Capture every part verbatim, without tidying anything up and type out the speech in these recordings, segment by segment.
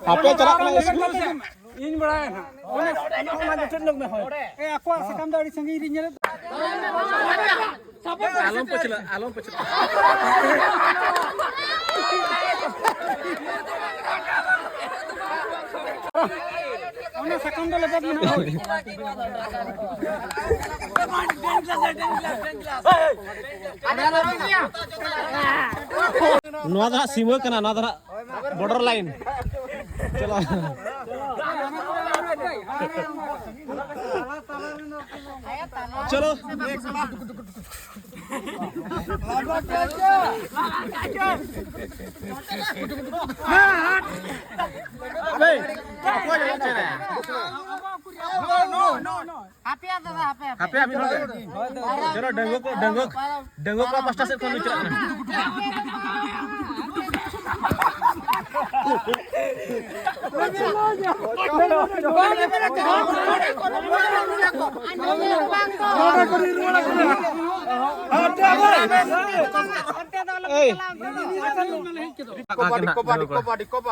ᱟᱯᱮ ᱪᱟᱞᱟᱜ ᱠᱟᱱᱟ ᱥᱠᱩᱞ? ᱤᱧ ᱵᱟᱲᱟᱭᱟ ᱱᱟᱦᱟᱜ᱾ ᱚᱱᱟ ᱡᱚᱴᱮᱫ ᱧᱚᱜ ᱢᱮ, ᱦᱳᱭ᱾ ᱮ, ᱟᱠᱚᱣᱟᱜ ᱥᱟᱠᱟᱢ ᱫᱚ ᱟᱹᱰᱤ ᱥᱟᱺᱜᱤᱧ ᱨᱤᱧ ᱧᱮᱞᱮᱫ᱾ ᱟᱞᱚᱢ ᱯᱟᱹᱪᱷᱞᱟᱹ, ᱟᱞᱚᱢ ᱯᱟᱹᱪᱷᱞᱟᱹ᱾ ᱚᱱᱟ ᱥᱟᱠᱟᱢ ᱫᱚ ᱞᱮᱵᱮᱫ ᱢᱮ ᱱᱟᱦᱟᱜ, ᱦᱳᱭ᱾ ᱱᱚᱣᱟ ᱫᱚ ᱦᱟᱸᱜ ᱥᱤᱢᱟᱹ ᱠᱟᱱᱟ, ᱱᱚᱣᱟ ᱫᱚ ᱦᱟᱸᱜ border line᱾ ᱪᱚᱞᱚ᱾ ᱪᱚᱞᱚ᱾ ᱵᱮᱭ, ᱚᱠᱚᱭ ᱞᱟᱹᱜᱤᱫ ᱪᱮᱬᱮ? ᱟᱯᱮᱭᱟᱜ ᱫᱟᱫᱟ, ᱟᱯᱮ, ᱟᱯᱮ᱾ ᱟᱯᱮᱭᱟᱜ ᱢᱤᱫ ᱦᱚᱲ ᱜᱮ? ᱪᱚᱞᱚ, ᱰᱟᱺᱜᱩᱣᱟᱹ ᱠᱚ, ᱰᱟᱺᱜᱩᱣᱟᱹ, ᱰᱟᱺᱜᱩᱣᱟᱹ ᱠᱚᱲᱟ ᱯᱟᱥᱴᱟ ᱥᱮᱫ ᱠᱷᱚᱱ ᱞᱤᱧ ᱪᱟᱞᱟᱜ ᱠᱟᱱᱟ᱾ ᱮᱭ᱾ ᱰᱤᱠᱳᱵᱟ, ᱰᱤᱠᱳᱵᱟ, ᱰᱤᱠᱳᱵᱟ, ᱰᱤᱠᱳᱵᱟ᱾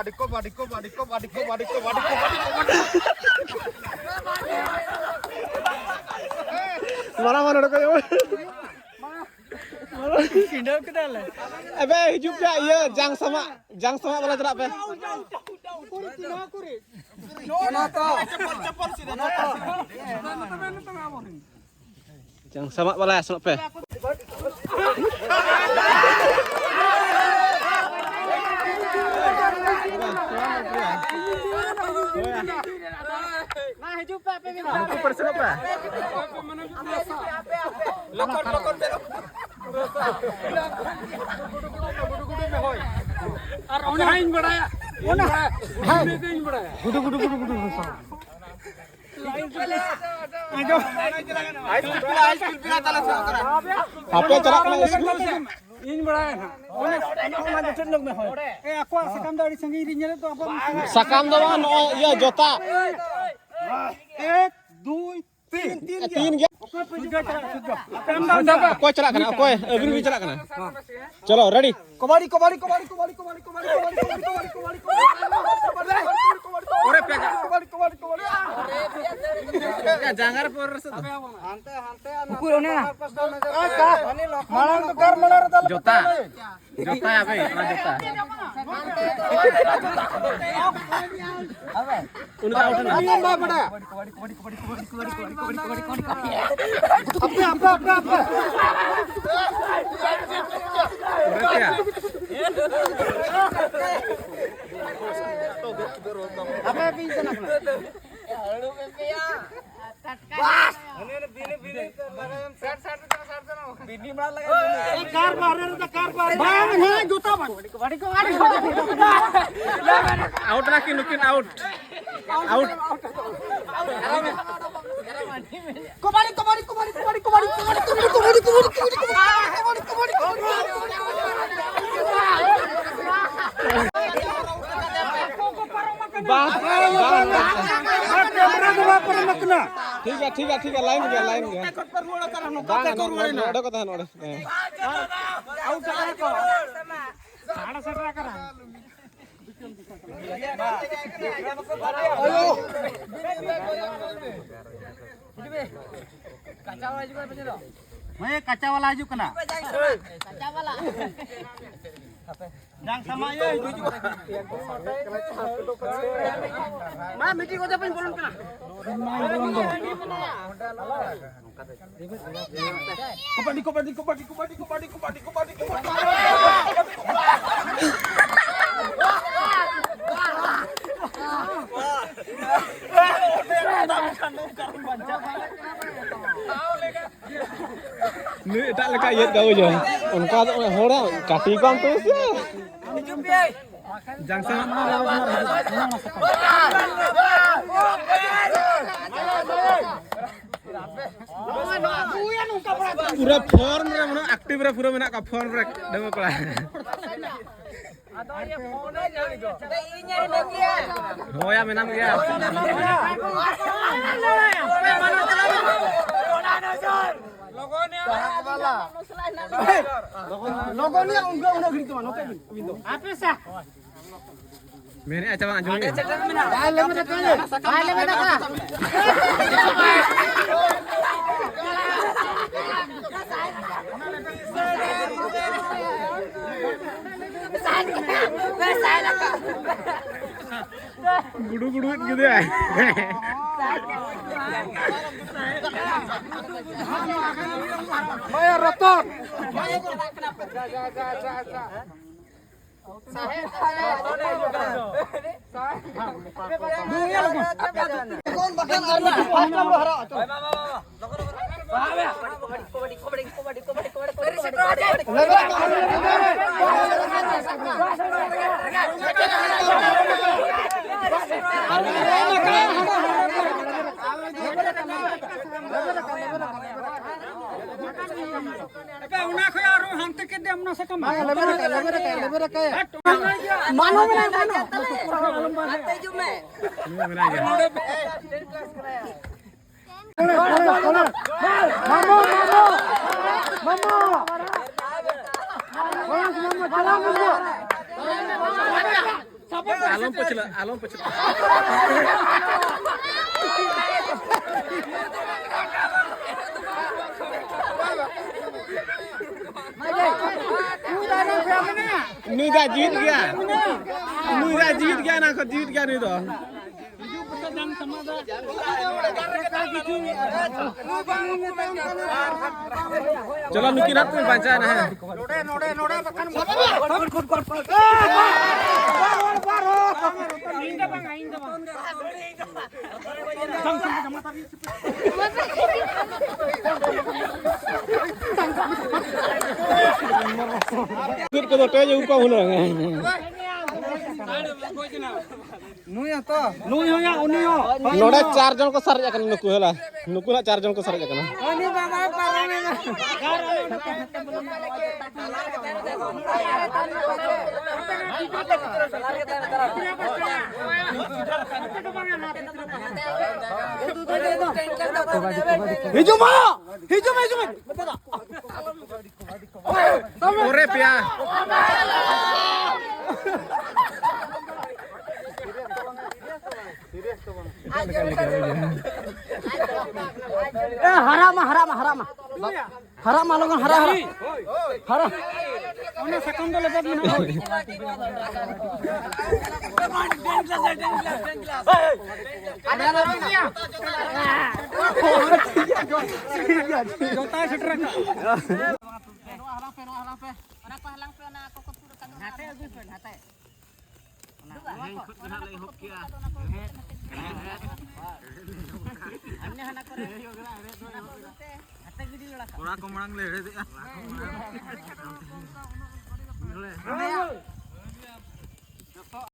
ᱢᱟᱨᱟᱝ ᱢᱟᱨᱟᱝ ᱦᱚᱲ ᱠᱚ ᱧᱟᱢᱚᱜ᱾ ᱠᱷᱤᱸᱰᱟᱹᱣ ᱠᱮᱫᱟᱞᱮ᱾ ᱮᱵᱮ, ᱦᱤᱡᱩᱜ ᱯᱮ, ᱤᱭᱟᱹ, ᱡᱟᱝ ᱥᱟᱢᱟᱜ, ᱡᱟᱝ ᱥᱟᱢᱟᱜ ᱵᱟᱞᱟ ᱪᱟᱞᱟᱜ ᱯᱮ᱾ ᱡᱟᱝ ᱥᱟᱢᱟᱜ ᱵᱟᱞᱟ, ᱥᱮᱱᱚᱜ ᱯᱮ᱾ ᱢᱟ ᱦᱤᱡᱩᱜ ᱯᱮ, ᱟᱯᱮ ᱜᱮ᱾ ᱩᱱᱠᱩ ᱯᱟᱹᱨᱥᱤ ᱵᱟᱯᱮ᱾ ᱟᱯᱮ, ᱟᱯᱮ, ᱟᱯᱮ᱾ ᱞᱚᱠᱚᱱ, ᱞᱚᱠᱚᱱ ᱯᱮ, ᱞᱚᱠᱚᱱ᱾ ᱟᱨ ᱚᱱᱟ ᱦᱚᱸᱧ ᱵᱟᱲᱟᱭᱟ᱾ ᱚᱱᱟ ᱦᱚᱸᱧ ᱵᱟᱲᱟᱭᱟ᱾ ᱜᱩᱰᱩ, ᱜᱩᱰᱩ, ᱜᱩᱰᱩ, ᱜᱩᱰᱩ, ᱜᱩᱰᱩ᱾ ᱟᱸᱡᱚᱢ᱾ ᱦᱟᱭ ᱥᱠᱩᱞ ᱯᱤᱞᱟ, ᱦᱟᱭ ᱥᱠᱩᱞ ᱯᱤᱞᱟ ᱛᱟᱞᱮ ᱥᱮᱱᱚᱜ ᱠᱟᱱᱟ᱾ ᱟᱯᱮ ᱪᱟᱞᱟᱜ ᱠᱟᱱᱟ ᱥᱠᱩᱞ? ᱤᱧ ᱵᱟᱲᱟᱭᱟ ᱱᱟᱦᱟᱜ᱾ ᱚᱱᱟ ᱡᱚᱴᱮᱫ ᱧᱚᱜ ᱢᱮ, ᱦᱳᱭ᱾ ᱮ, ᱟᱠᱚᱣᱟᱜ ᱥᱟᱠᱟᱢ ᱫᱚ ᱟᱹᱰᱤ ᱥᱟᱺᱜᱤᱧ ᱨᱤᱧ ᱧᱮᱞᱮᱫ ᱫᱚ, ᱟᱵᱚᱣᱟᱜ ᱢᱟ ᱥᱟᱠᱟᱢ ᱫᱚ ᱵᱟᱝ, ᱱᱚᱜᱼᱚᱭ ᱤᱭᱟᱹ ᱡᱚᱛᱟ᱾ ᱮᱠ, ᱫᱩᱭ, ᱛᱤᱱ, ᱛᱤᱱ ᱜᱮ᱾ ᱛᱤᱱ ᱜᱮ᱾ ᱚᱠᱚᱭ ᱪᱟᱞᱟᱜ ᱠᱟᱱᱟ? ᱚᱠᱚᱭ? ᱟᱹᱵᱤᱱ ᱵᱤᱱ ᱪᱟᱞᱟᱜ ᱠᱟᱱᱟ? ᱪᱚᱞᱚ, ᱨᱮᱰᱤ᱾ ᱠᱚᱵᱟᱰᱤ, ᱠᱚᱵᱟᱰᱤ, ᱠᱚᱵᱟᱰᱤ᱾ ᱡᱟᱸᱜᱟ ᱨᱮ ᱯᱚᱨ ᱨᱮ ᱥᱮ ᱫᱚ᱾ ᱦᱟᱱᱛᱮ, ᱦᱟᱱᱛᱮ ᱟᱨ ᱩᱠᱩᱨ ᱚᱱᱮ ᱱᱟ᱾ ᱢᱟᱲᱟᱝ ᱫᱚ ᱜᱟᱨ ᱢᱟᱲᱟᱝ ᱨᱮ ᱫᱟᱞ ᱡᱚᱛᱟ᱾ ᱠᱟᱛᱮ ᱡᱚᱛᱟ ᱟᱯᱮ, ᱚᱱᱟ ᱡᱚᱛᱟ᱾ ᱩᱱᱤ ᱫᱚ ᱟᱣᱩᱴ ᱮᱱᱟ᱾ ᱟᱯᱮ, ᱟᱯᱮ, ᱟᱯᱮ, ᱟᱯᱮ᱾ ᱯᱚᱨᱮ ᱛᱮᱭᱟ᱾ ᱟᱯᱮ ᱯᱮ ᱤᱧ ᱪᱟᱞᱟᱜ ᱠᱟᱱᱟ᱾ ᱵᱟᱥ! ᱵᱤᱱᱤ, ᱵᱤᱱᱤ, ᱵᱤᱱᱤ, ᱥᱟᱴ, ᱥᱟᱴ, ᱥᱟᱴ, ᱥᱟᱴ, ᱥᱟᱴ᱾ ᱵᱤᱱᱤ ᱢᱟᱲᱟᱝ ᱞᱟᱜᱟ, ᱵᱤᱱᱤ᱾ ᱮ, ᱠᱟᱨ ᱵᱟᱦᱨᱮ ᱨᱮ, ᱠᱟᱨ ᱵᱟᱦᱨᱮ᱾ ᱵᱟᱝ, ᱦᱮᱸ, ᱡᱩᱛᱟ ᱵᱟᱝ᱾ ᱟᱣᱩᱴ ᱱᱟᱠᱤᱱ ᱱᱩᱠᱤᱱ, ᱟᱣᱩᱴ᱾ ᱟᱣᱩᱴ᱾ ᱠᱚᱵᱟᱰᱤ, ᱠᱚᱵᱟᱰᱤ, ᱠᱚᱵᱟᱰᱤ᱾ ᱵᱟᱝ, ᱵᱟᱝ, ᱵᱟᱝ᱾ ᱠᱮᱢᱨᱟ ᱫᱚ ᱵᱟᱝ ᱯᱟᱨᱚᱢ ᱟᱠᱟᱱᱟ᱾ ᱴᱷᱤᱠ ᱜᱮᱭᱟ, ᱴᱷᱤᱠ ᱜᱮᱭᱟ, ᱴᱷᱤᱠ ᱜᱮᱭᱟ, ᱞᱟᱭᱤᱱ ᱜᱮᱭᱟ, ᱞᱟᱭᱤᱱ ᱜᱮᱭᱟ᱾ ᱵᱟᱝ, ᱱᱚᱰᱮ, ᱱᱚᱰᱮ ᱠᱚ ᱛᱟᱦᱮᱱ, ᱱᱚᱰᱮ᱾ ᱦᱮᱸ᱾ ᱟᱣᱩᱴ ᱪᱟᱵᱟ ᱠᱚ᱾ ᱦᱟᱸᱰᱮ ᱥᱮᱴᱮᱨ ᱟᱠᱟᱱᱟ᱾ ᱦᱮᱸ, ᱠᱟᱪᱟ ᱵᱟᱞᱟ ᱦᱤᱡᱩᱜ ᱠᱟᱱᱟ᱾ ᱡᱟᱝ ᱥᱟᱢᱟ ᱤᱭᱟᱹ ᱦᱤᱡᱩᱜ᱾ ᱢᱟ, ᱢᱤᱫᱴᱤᱡ ᱠᱚᱛᱮ ᱵᱟᱹᱧ ᱵᱚᱞᱚᱱ ᱠᱟᱱᱟ᱾ ᱠᱚᱵᱟᱰᱤ, ᱠᱚᱵᱟᱰᱤ, ᱠᱚᱵᱟᱰᱤ᱾ ᱱᱩᱭ ᱮᱴᱟᱜ ᱞᱮᱠᱟ ᱤᱭᱟᱹ ᱠᱟᱜ ᱵᱩᱡᱷᱟᱹᱣ᱾ ᱚᱱᱠᱟ ᱫᱚ ᱦᱚᱲᱟᱜ ᱠᱟᱹᱴᱤ ᱵᱟᱢ ᱛᱩᱥ ᱭᱟ᱾ ᱡᱟᱝᱥᱚᱱ᱾ ᱯᱩᱨᱟᱹ ᱯᱷᱚᱨᱢ ᱨᱮ ᱢᱮᱱᱟᱜ, ᱮᱠᱴᱤᱵᱷ ᱨᱮ ᱯᱩᱨᱟᱹ ᱢᱮᱱᱟᱜ ᱠᱚᱣᱟ, ᱯᱷᱚᱨᱢ ᱨᱮ ᱰᱟᱺᱜᱩᱣᱟᱹ ᱠᱚᱲᱟ᱾ ᱦᱳᱭᱟ, ᱢᱮᱱᱟᱢ ᱜᱮᱭᱟ᱾ ᱞᱚᱜᱚᱱᱤᱭᱟ ᱩᱱᱠᱩ ᱩᱱᱟᱹᱜ ᱜᱷᱟᱹᱲᱤᱡ ᱫᱚ ᱵᱟᱝ, ᱱᱚᱛᱮ ᱵᱤᱱ, ᱟᱹᱵᱤᱱ ᱫᱚ᱾ ᱟᱯᱮ ᱥᱟ᱾ ᱢᱮᱱᱮᱫᱼᱟ ᱪᱟᱵᱟ ᱟᱸᱡᱚᱢ ᱜᱮ᱾ ᱜᱩᱰᱩ ᱜᱩᱰᱩ ᱜᱮᱫᱟᱭ᱾ ᱢᱟᱭᱟ ᱨᱚᱛᱚᱱ᱾ ᱮᱯᱮ, ᱚᱱᱟ ᱠᱷᱚᱡ ᱟᱨᱦᱚᱸ ᱦᱟᱱᱛᱮ ᱠᱮᱫ ᱫᱮ, ᱚᱱᱟ ᱥᱟᱠᱟᱢ ᱵᱟᱝ, ᱞᱮᱵᱮᱫ ᱨᱟᱠᱟᱵ, ᱞᱮᱵᱮᱫ ᱨᱟᱠᱟᱵ, ᱞᱮᱵᱮᱫ ᱨᱟᱠᱟᱵ᱾ ᱦᱟᱴ, ᱚᱱᱟ ᱜᱮ᱾ ᱢᱟᱱᱚ ᱢᱮᱱᱟᱭ, ᱢᱟᱱᱚ᱾ ᱟᱞᱚᱢ ᱵᱟᱲᱟᱭᱟ᱾ ᱦᱟᱱᱛᱮ ᱦᱤᱡᱩᱜ ᱢᱮ᱾ ᱢᱟᱢᱚ, ᱢᱟᱢᱚ, ᱢᱟᱢᱚ᱾ ᱢᱟᱢᱚ, ᱪᱟᱞᱟᱣ ᱢᱟᱢᱚ᱾ ᱟᱞᱚᱢ ᱯᱟᱹᱪᱷᱞᱟᱹ, ᱟᱞᱚᱢ ᱯᱟᱹᱪᱷᱞᱟᱹ᱾ ᱱᱩᱭ ᱫᱚ ᱡᱤᱣᱤᱫ ᱜᱮᱭᱟ᱾ ᱱᱩᱭ ᱫᱚ ᱡᱤᱣᱤᱫ ᱜᱮᱭᱟ, ᱱᱟ ᱠᱚ ᱡᱤᱣᱤᱫ ᱜᱮᱭᱟ ᱱᱩᱭ ᱫᱚ᱾ ᱪᱚᱞᱚ, ᱱᱩᱠᱤᱱ ᱦᱟᱸᱜ ᱯᱮ ᱵᱟᱧᱪᱟᱣ ᱮᱱᱟ, ᱦᱮᱸ᱾ ᱱᱚᱰᱮ, ᱱᱚᱰᱮ, ᱱᱚᱰᱮ, ᱵᱟᱠᱷᱟᱱ ᱵᱟᱨ ᱦᱚᱲ, ᱵᱟᱨ ᱦᱚᱲ᱾ ᱤᱧ ᱫᱚ ᱵᱟᱝ, ᱤᱧ ᱫᱚ ᱵᱟᱝ᱾ ᱪᱮᱫ ᱠᱚᱫᱚ ᱴᱮᱡ ᱟᱹᱜᱩ ᱠᱚᱣᱟ ᱦᱩᱱᱟᱹᱝ᱾ ᱱᱩᱭ ᱦᱚᱸᱛᱚ᱾ ᱱᱩᱭ ᱦᱚᱸ ᱭᱟ, ᱩᱱᱤ ᱦᱚᱸ᱾ ᱱᱚᱰᱮ ᱪᱟᱨ ᱡᱚᱱ ᱠᱚ ᱥᱟᱨᱮᱡ ᱟᱠᱟᱱᱟ, ᱱᱩᱠᱩ ᱦᱮᱞᱟ᱾ ᱱᱩᱠᱩ ᱱᱟᱜ ᱪᱟᱨ ᱡᱚᱱ ᱠᱚ ᱥᱟᱨᱮᱡ ᱟᱠᱟᱱᱟ᱾ ᱩᱱᱤ ᱵᱟᱵᱟᱭ ᱯᱟᱨᱚᱢᱮᱱᱟ᱾ ᱦᱤᱡᱩᱜ ᱢᱟ! ᱦᱤᱡᱩᱜ ᱢᱮ, ᱦᱤᱡᱩᱜ ᱢᱮ! ᱯᱚᱨᱮ ᱯᱮᱭᱟ᱾ ᱮ, ᱦᱟᱨᱟᱜ ᱢᱟ, ᱦᱟᱨᱟᱜ ᱢᱟ, ᱦᱟᱨᱟᱜ ᱢᱟ᱾ ᱦᱟᱨᱟᱜ ᱢᱟ, ᱞᱚᱜᱚᱱ ᱦᱟᱨᱟ, ᱦᱟᱨᱟ᱾ ᱦᱟᱨᱟ᱾ ᱚᱱᱟ ᱥᱟᱠᱟᱢ ᱫᱚ ᱞᱮᱵᱮᱫ ᱢᱮ ᱱᱟᱦᱟᱜ᱾ ᱦᱳᱭ᱾ ᱡᱚᱛᱟᱭ ᱥᱮᱴᱮᱨ ᱟᱠᱟᱫ᱾ ᱚᱱᱟ ᱠᱚ ᱦᱟᱞᱟᱝ ᱯᱮ, ᱚᱱᱟ ᱠᱚ ᱠᱚ ᱛᱩᱫ ᱟᱠᱟᱫ ᱫᱚ ᱚᱱᱟ ᱱᱟᱛᱮ ᱟᱹᱜᱩᱭ ᱯᱮ, ᱱᱟᱛᱮ᱾ ᱚᱱᱟ ᱠᱚ ᱦᱟᱞᱟᱝ ᱯᱮ, ᱚᱱᱟ ᱠᱚ ᱛᱩᱫ ᱟᱠᱟᱫ ᱫᱚ ᱚᱱᱟ ᱠᱚ ᱱᱟᱛᱮ, ᱱᱟᱛᱮ ᱜᱤᱰᱤ ᱦᱩᱭᱩᱜᱼᱟ᱾ ᱦᱟᱱᱮ ᱦᱟᱱᱟ ᱠᱚᱨᱮ, ᱚᱱᱟ ᱠᱚ ᱟᱹᱜᱩᱭ ᱯᱮ᱾ ᱱᱟᱛᱮ ᱜᱤᱰᱤ ᱵᱟᱲᱟ ᱠᱟᱜ᱾ ᱠᱚᱲᱟ ᱠᱚ ᱢᱟᱲᱟᱝ ᱞᱮ ᱦᱮᱲᱦᱮᱫᱮᱜᱼᱟ᱾